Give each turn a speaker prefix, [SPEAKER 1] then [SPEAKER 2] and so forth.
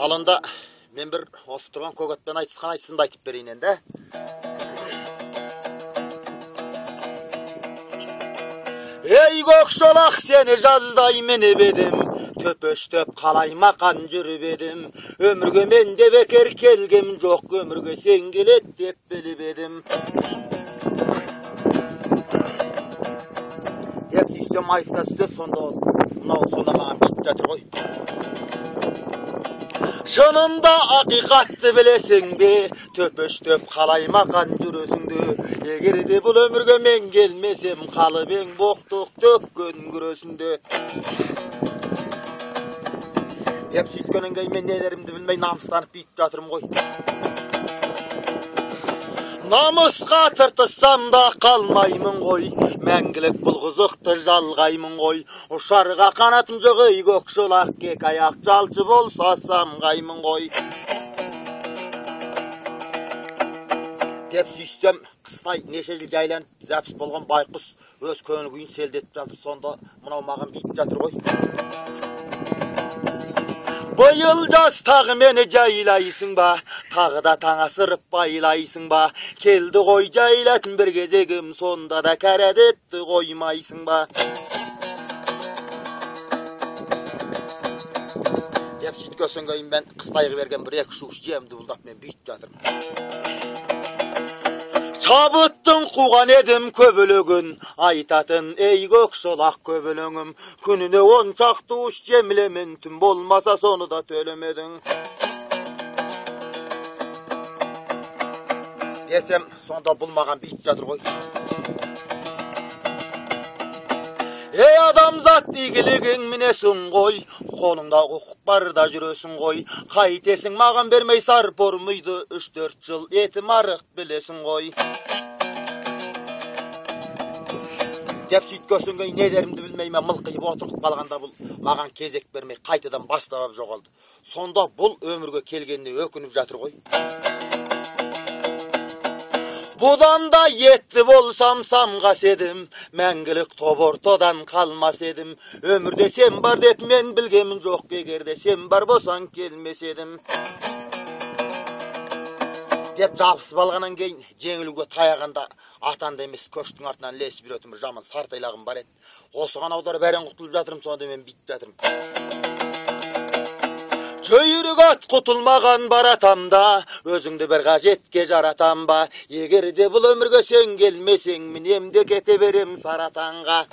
[SPEAKER 1] Ал онда мен бір осы тұрған көк атпен айтысқан айтысымды айтып берейін енді. Ей көк шолақ, сені жаздай мініп едім, төпештеп қалай мақан жүріп едім. Өмірге мен де бекер келгем жоқ, өмірге сен келеді деп біліп едім. Деп сөйтсем айтса сөз, сонда мынау сонда маған бүйтіп жатыр ғой. Шынында ақиқатты білесің бе, төпештеп қалай мақан жүресіңді. Егер де бұл өмірге мен келмесем, қалып ең боқтық төккен күресіңді. Деп сөйткеннен кейін мен нелерімді білмей намыстанып бүйтіп жатырмын ғой. Намысқа тыртыссам да қалмаймын ғой, мәңгілік бұл қызықты жалғаймын ғой. Ұшарға қанатым жоқ, ей көк шолақ, кек аяқ жалшы болса самғаймын ғой. Деп сөйтсем, қыстай неше жыл жайланып зәпіс болған байқұс өз көңіл күйін селдетіп жатыр. Сонда мынау маған бүйтіп жатыр ғой. Биыл жас тағы мені жайлайсың ба, тағы да таң асырып байлайсың ба? Келді ғой жайлатын бір кезегім, сонда да кәрі әдетті қоймайсың ба? Деп сөйткесін кейін мен қыстайғы берген бір екі уыс жемді бұлдап мен бүйтіп жатырмын. Шабыттың қуған едім көбілігін, айтатын ей көк шолақ көбіліңім. Күніне 10 шақты уыс жемілемін, түн болмаса соны да төлемедің. Десем, сонда бұл маған бүйтіп жатыр ғой. Ей адамзат, игілігің мінесің ғой, қолыңда құқық бар да жүресің ғой. Қайтесің маған бермей сарп ормайды, 3-4 жыл етім арық білесің ғой. Деп сөйткесін кейін не дерімді білмей мен мылқиып отырып қалғанда бұл маған кезек бермей қайтадан бастап жоғалды. Сонда бұл өмірге келгеніне өкініп жатыр ғой. Бұдан да етті болсам самғас едім, мәңгілік топ ортадан қалмас едім. Өмірде сен бар деп мен білгемін жоқ, егер де сен бар болсаң келмес едім. Деп жабысып алғаннан кейін жеңілуге таяғанда атанда емес көштің артынан ілесіп жүретін бір жаман сартайлағым бар еді. Осыған аударып әрең құтылып жатырмын, сонда мен бүйтіп жатырмын. Жүйрік ат құтылмаған баратам да, өзіңді бір қажетке жаратам ба? Егер де бұл өмірге сен келмесең, мінем де кете берем саратанға.